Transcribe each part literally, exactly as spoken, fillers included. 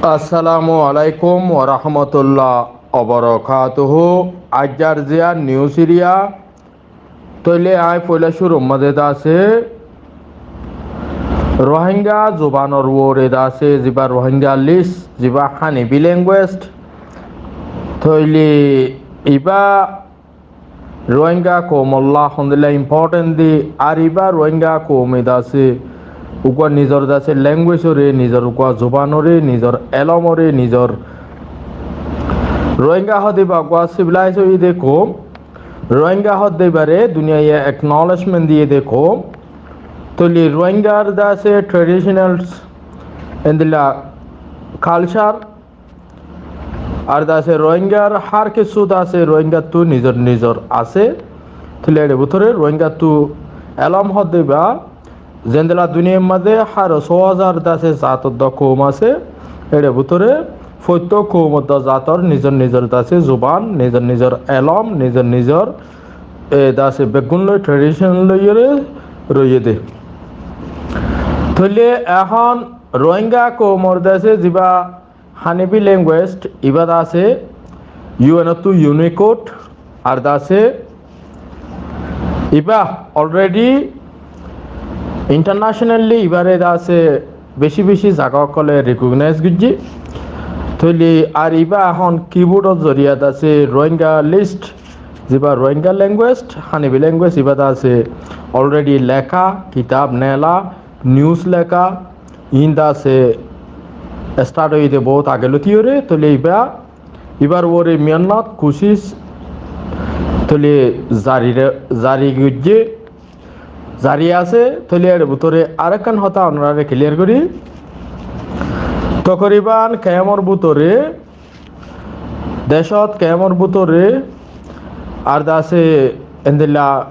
Assalamu alaikum warahmatullah wabarakatuhu. Aijjar ziya news eriya. Tóile aññí foila cúrur mazé de asé Rohingya zubanor uore de asé, ziba Rohingya list, ziba Hanifi language. Tóile iba Rohingya koumolla hondilla important de, ar iba Rohingya koume de asé, uggwá nizor de asé language ore, nizor uggwá zuban ore, nizor elom ore, nizor Rohingya hóde iba uggwá civilized óiye de koum. Rohingya hóde ibare duniyaye acknowledgement diye de koum. Tóile Rohingyar de asé traditionals, endilla culture, ar de asé Rohingyar hár kessú de asé Rohingyattu nizor nizor asé. Tóile ere bútore Rohingyattu elom hóde iba, zendilla duniyar mazé háro só házar de asé zator de koum asé, ere bútore foittó koumor de zator nizor nizor de asé zuban, nizor nizor elom, nizor nizor e de asé beggún loi tradition loiyore roiye de. Tóile ehón Rohingya koumor de asé ziba Hanifi language, iba de asé U N ottu Unicode, ar de asé iba already internationally ibare de asé beci beci zaga ókkole recognize goijje. Tóile ar iba ehón keyboard or zoriya de asé Rohingya list, ziba Rohingya language, Hanifi language, iba de asé already leká, kitab neela, news leká, iín de asé start óiye de bout age lóti ore. Tóile iba, ibar uore miyannot, kucíc tóile zari re-, zari goijje, zari asé. Tóile ere bútore arekkán hotá onorare clear gorí. Tokoriban kemor bútore, decót kemor bútore, ar de asé endilla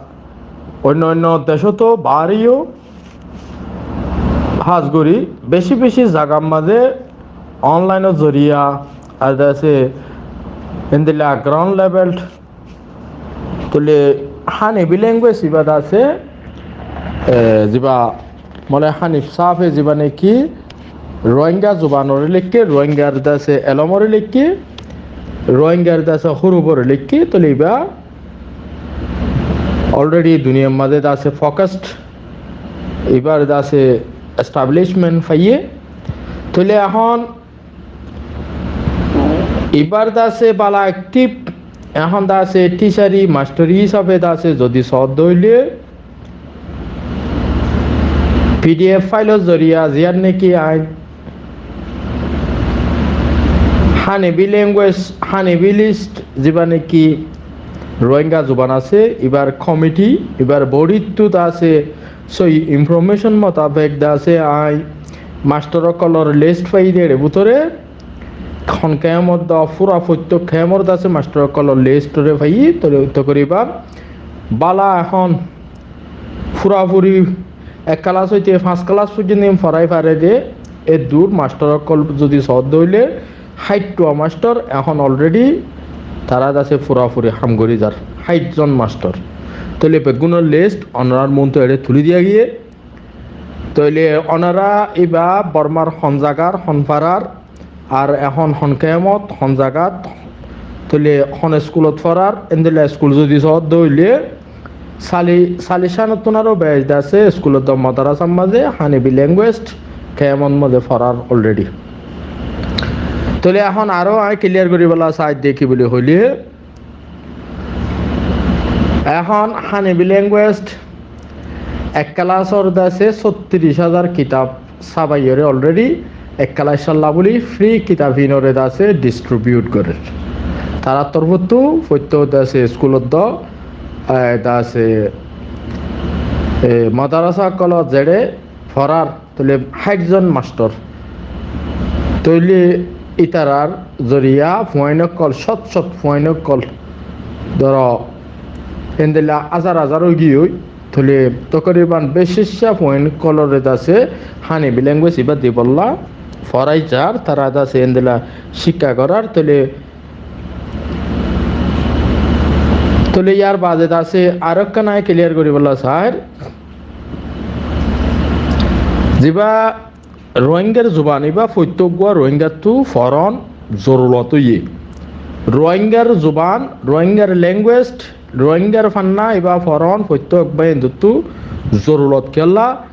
oinno oinno decóttu baáreyo, hás gorí beci beci zagar mazé online or zoriya, ar de asé endilla ground level. Tóile Hanifi language iba de asé, e, ziba mole Hanif sáfe ziba niki Rohingya zubanore leikké, Rohingyar de asé elomore leikké, Rohingyar de asé hurufore leikké, tóile iba already duniyar mazé de asé focused, ibar de asé establishment faiyé. Tóile ehón ibar de asé bála active, ehón de asé teacher, mastor hísafe de asé zodi sódde óile P D F file or zoriya ziyán niki aññí Hanifi language, Hanifi list, ziba niki Rohingya zuban asé, ibar committee, ibar board ottu de asé sóiyi information mutabek de asé aññí mastor ókkolor list faiyí de ere bútore, hon kemor de fura foittó kemor de asé mastor ókkolor list ore faiyí. Tóile tokoriban bála ehón furafuri ek kelas óite fañs kelas foijjonto forai fare de, eddur mastor ókkol zodi sódde óile háittuwa mastor ehón already tará de asé furafuri ham gorí zar, háit zon mastor. Tóile beggúnor list onorar muúntu ere tuli diya giyé. Tóile onora iba Bormar hon zagar, hon farar, ar ehón hon kemot, hon zagat, tóile hon iskulot forar, endilla iskul zodi sódde óile sali-, salic hánottún aró beci de asé iskulot de modarasar mazé Hanifi language kemot mazé forar already. Tóile ehón aró aññí clear goríbolla saidde ki buli hoilé, ehón Hanifi language ek kelasor de asé sóttiríc házar kitab sáfaiyóre already ek kelas cálla buli free kitab hínore de asé distribute gorér. Tarár torfóttu foittó de asé iskulot de, e, de asé, e, modarasa ókkolot zeçé forar, tóile háit zon mastor. Tóile ítarar zoriya fuain ókkol, cót cót fuain ókkol, dóro, endilla házar házar ói giyói, tóile tokoriban becicca fuain ókkolore de asé Hanifi language ibá dibolla forai zar, tará de asé endilla cikka gorár, tóile, tóile yar bade de asé aró ekkán aññí clear goríbolla sair. Zibá Rohingyar zuban ibá foittó uggúa Rohingyattu foron zorulot óiye. Rohingyar zuban, Rohingyar language, Rohingyar fanna ibá foron foittó uggúa Hinduttu zorulot. Kiyólla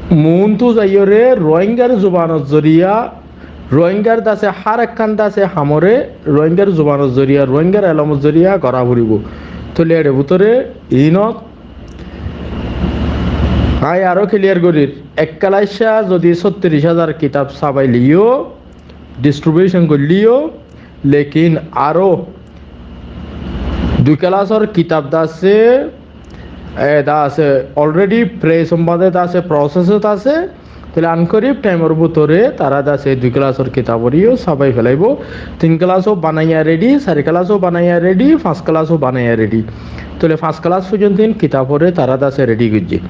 muúntu zaiyóre Rohingyar zubanor zoriya, Rohingyar dase hár ekkán dase hamore Rohingyar zubanor zoriya, Rohingyar elomor zoriya gorá foribó. Tóile eçe bútore iínot aññí aró kiliyar gorír, ek keláiccá zodi sóttiríc házar kitab sabai liyó, distribúcon goillíyo, lekin aró dui kelásor kitab dase, e, dase already press ot dase, process ot ase, tóile ankorib thaimor bútore tará dase dui kelásor kitab oré yó sabai felaibó, tin kelás ó banaiya redi, sair kelás ó banaiya redi, fañs kelás ó banaiya redi. Tóile fañs kelás foijjonto kitab oré tará dase redi goijjé.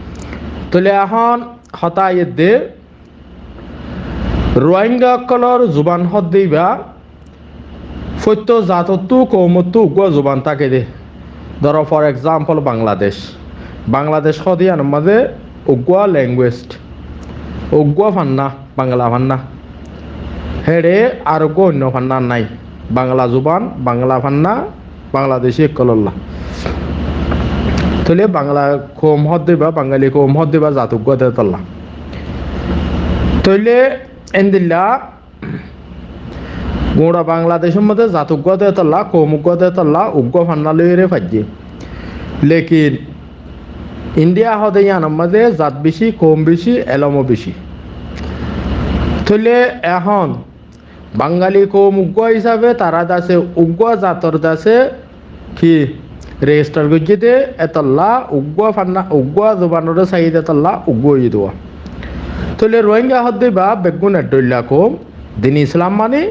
Tóile ehón hotá aiyédde, Rohingya ókkolor zuban hoódde ibá, foittó zatottú, koumottú uggúa zuban táke dé. Dóro, for example, Bangladec. Bangladec hoódde yíanor mazé uggúa language, uggúa fanna, Bangla fanna. Héçe ar uggúa oinno fanna nái. Bangla zuban, Bangla fanna, Bangladeci ókkolólla. Tóile Bangla koum hoódde ibá, Bangali koum hoódde ibá zat uggúa dé tolla. Tóile endilla gura Bangladecor modde zat uggúa dé tolla, koum uggúa dé tolla, uggúa fanna loiyóre faijjé. Lekin India hoódde yíanor modde zat beci, koum beci, elomó beci. Tóile ehón Bangali koum uggúa hísabe tará dase uggúa zator dase ki registar goijjé dé, etolla uggúa fanna, uggúa zubanoré saiyé dé etolla uggúa óiye dé. Tóile Rohingya hoódde ibá beggún ek dhoilla koum, din Islam mani,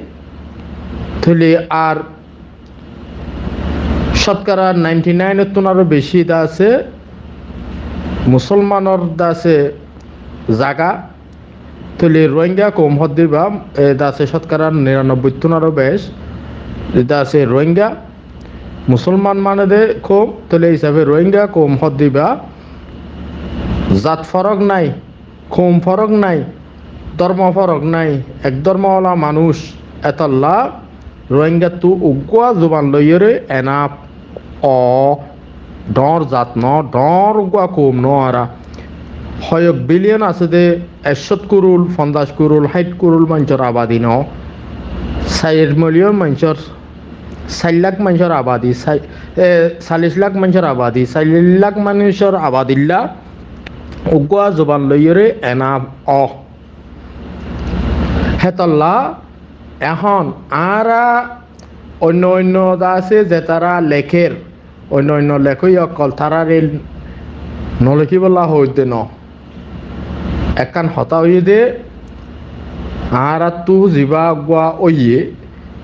tóile ar cótkara ninety nine ottún aró beci dase musolmanor dase zaga, tóile Rohingya koum hoódde ibá, e, dase cótkara niranobboittún aró bec, dase Rohingya, musolman mane dé koum, tóile hísabe Rohingya koum hoódde ibá, zat forók nái, koum forók nái, dórmo forók nái, ek dórmo ola manúic, etolla Rohingyattú uggúa zuban loiyóre enaf ó, dhoóñr zat noó, dhoóñr uggúa koum noó añára. Hoyok biliyon asé dé, ek cót kurul, fonzaic kurul, háit kurul maincór abadi noó. Sair miliyon maincór, sair lak maincór abadi, sai-, e, callic lak maincór abadi, callic lak maincór abadilla uggúa zuban loiyóre enaf ó. Hétolla ehón añára oinno oinno dase zetará lekér, oinno oinno lekóiya ókkol tarare nolekíbolla hoóidde noó. Ekkán hotá óiye dé, añáráttu zibá uggúa óiye,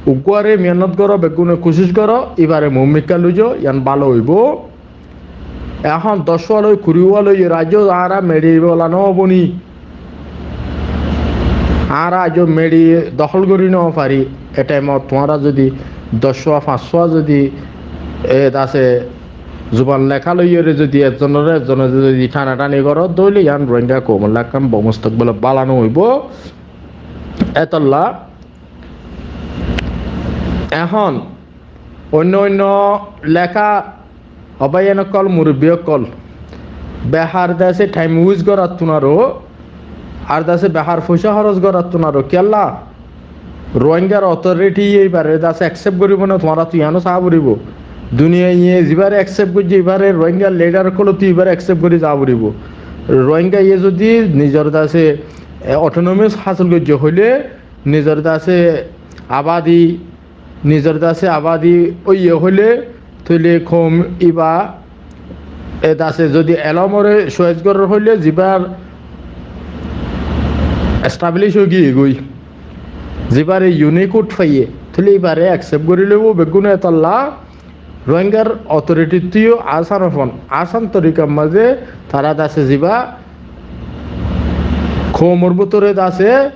uggúare miyannot goró, beggúne kucíc goró, ibare muúmikká loizó, yían bála óibo. Ehón doc wá loi, kuri wá loi, raijjó añára meçi bola noóboni. Añára aijjó meçi dohól gorí nofarí. E thaimot tuáñra zodi doc wá, fañs wá zodi, e, dase zuban leká loiyóre zodi ekzonoré ekzone zodi thanathani goró, tóile yían Rohingya koumolla ekkán bo-, mustakbelot bála noóibo. Etolla ehón oinno oinno leká, ó báiyain ókkol, murubbi ókkol, behar dase thaim wes gorattún aró, ar dase behar foicá hóros gorattún aró, kiyólla Rohingyar otoritiye ibare dase eksep goribó né, tuáñrattu yíano saá foribó. Duniyaiye zibare eksep goijjé ibare, Rohingyar lidar ókkolottu ibare eksep gori zaa foribó. Rohingyaye zodi nizor dase, e, otonomis hásil goijjé hoilé, nizor dase abadi, nizor dase abadi óiye hoilé, tóile koum ibá e dase zodi elomoré coes gorer hoilé, zibár establish ói giyé goi, zibáre Unicode faiyé, tóile ibáre eksep gori loibó beggúne. Etolla Rohingyar otoritittú yó asan ofon, asan torikar mazé tará dase zibá koumor bútore dase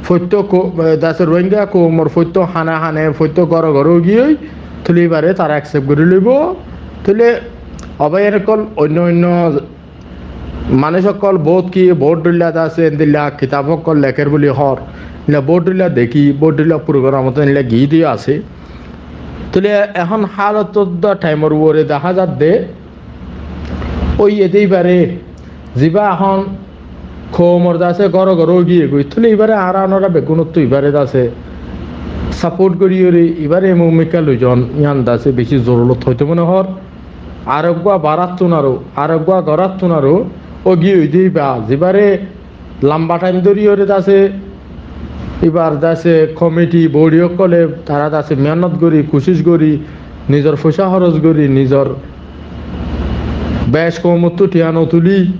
foittó ko-, e, dase Rohingya koumor foittó hane hane, foittó góre góre giyói, tóile ibare tará eksep gori loibó. Tóile ó báiyain ókkol, oinno oinno manúic ókkol bóut ki, bóut dhoilla de asé, endilla kitab ókkol lekér buli hoór. Endilla bóut dhoilla dekí, bóut dhoilla program ot endilla giyé de asé. Tóile ehón hálot de thaimor uore dehá zadde, óiye de ibáre, zibá ehón koumor de asé góre góre ói giyé goi. Tóile ibáre añára onora beggúnottú ibáre de asé sapót goríyore ibáre mumikká loizon, yián de asé bicí zorulot hoitó mone hoór. Areggúa baráttun aró, areggúa goráttun aró ói giyé ói de ibá, zibáre lamba thaim dóriyoré de asé, ibár de asé komiti, bodi ókkole, tará de asé mehénnot gorí, kucíc gorí, nizor foicá hóros gorí, nizor bec koumottú thiañ no tulí,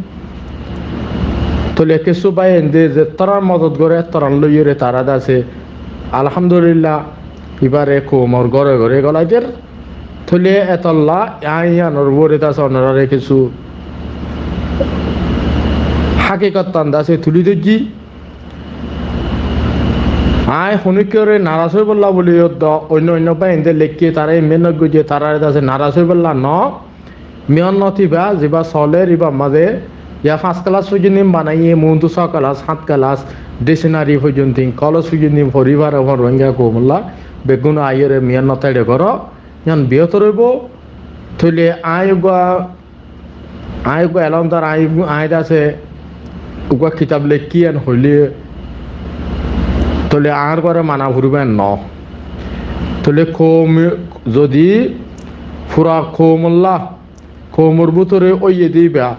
tóile kessú báiyain de ze tarár modot goré, tarár loiyoré tará de asé, alhamdulillah, ibáre koumor góre góre golai der. Tóile etolla aññí yiánor uore de asé onoráre kessú hákikottan de asé tulí dóijji. Aññí honókiyóre naras óibolla buli yóddo oinno oinno báiyain de leikké, tará mehénnot goijjé, taráre de asé naras óibolla no. Mehénnot ibá, zibá solér ibár mazé, yá fañs kelas foijjonto banaiyé, muúntu só kelas, hát kelas, dictionary foijjonto, kolej foijjonto fori fare, fore Rohingya koumolla beggún aiyóre mehénnot eçe goró. Yián biyotor óibo. Tóile aññí uggúa, aññí uggúa elómdar, aññí, aññí de asé uggúa kitab leikkí yián hoilé, tóile añár uore mana foribó yián no. Tóile koum, zodi fura koumolla, koumor bútore óiye de ibá,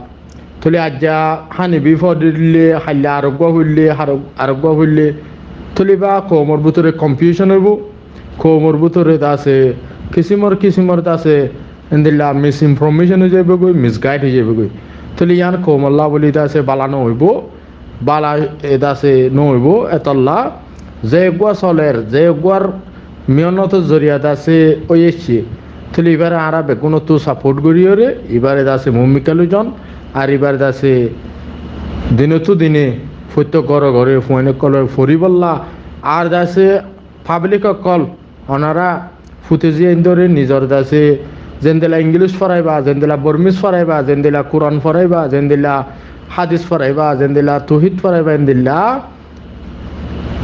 tóile aijja Hanifi foille, hailla areggúa foille, areg-, areggúa foille, tóile ibá koumor bútore confusion óibo, koumor bútore de asé kisimor kisimor de asé endilla misinformation ói zaibói, misguide ói zaibói. Tóile yián koumolla buli de asé bála no óibo, bála e de asé no óibo, etolla ze eggúa solér, ze eggúar mehénnotor zoriya de asé ói aiccé, tóile ibáre añára beggúnottú sapót goríyoré, ibáre de asé mumikká loizon, ar ibáre de asé dinottú dine foittók góre góre fuain ókkolore foribólla, ar de asé pablik ókkol, onorá fute zíaindóre nizor de asé zendilla Inglíc foraibá, zendilla Bormís foraibá, zendilla Kuran foraibá, zendilla hádis foraibá, zendilla touhíd foraibá, endilla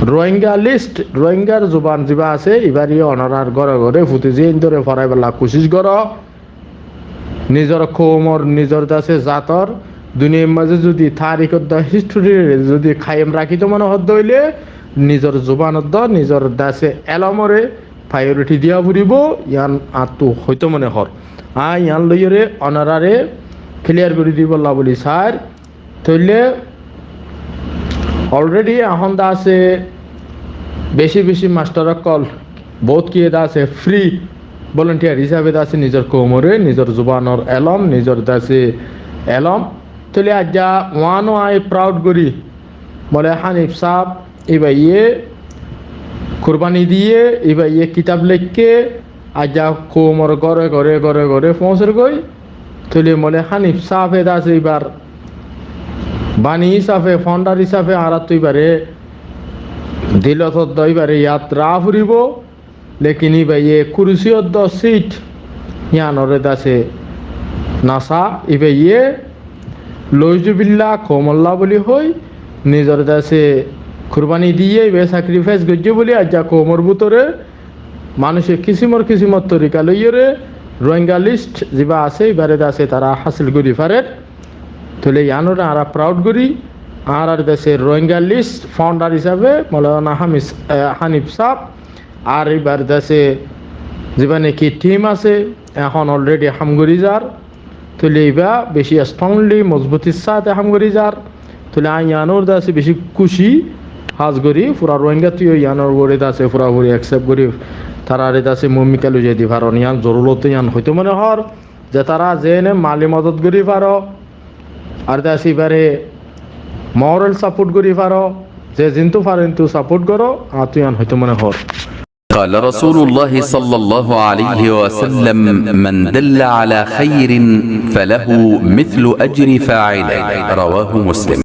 Rohingya list, Rohingyar zuban zibá asé, ibáre onorár góre góre fute zíaindóre foraibólla kucíc goró. Nizor koumor, nizor de asé zator, duniyair mazé zodi tarikor de hístorire zodi kaiyem rakíto mone hoódde óile, nizor zubanor de, nizor de asé elómore payoriti diya foribó, yián añáttu hoitó mone hoór. Aññí yián loiyoré onoráre kiliyar gorí dibólla buli sair. Tóile already ehón de asé beci beci mastor ókkol, bout kiyé de asé fri volontiyar hísabe de asé nizor koumoré, nizor zubanor elóm, nizor de asé elóm. Tóile aijja uáno aññí praud gorí, mole Hanif sáb, ibáye kurbani diyé, ibáye kitab leikké, aijja koumor góre góre, góre góre foóñser goi. Tóile mole Hanif sábe de asé ibár bani hísabe, founder hísabe añáráttu ibáre dilot de ibáre yad raá foribó. Lekin ibáye kurusiyot de sit, yiánoré de asé nasá, ibáye loizubilla koumolla buli hoi, nizor de asé kurbani diyé, ibáye sacrifice goijjé buli aijja koumor bútore manúice kisimor kisimor torika loiyoré Rohingya list zibá asé, ibáre de asé tará hásil gorí farer. Tóile yiánoré añára praud gorí, añárar de asé Rohingya list founder hísabe Maulana Hamis, eh, Hanif sáb, ar ibár de asé zibá niki tim asé, ehón already ham gorí zar. Tóile ibá beci strongly, mozbutir sáte ham gorí zar. Tóile aññí yiánor de asé beci kúci, hás gorí fura Rohingyattu yó yiánor uore de asé furafuri accept gorí, taráre de asé mumikká loizai di faron, yián zorurot yián hoitó mone hoór. Ze tará zeéne mali modot gorí faro, ar de asé ibáre moral support gorí faro, ze zintu faro intu support goró, añáttu yián hoitó mone hoór. قال رسول الله صلى الله عليه وسلم: من دل على خير فله مثل أجر فاعله. رواه مسلم.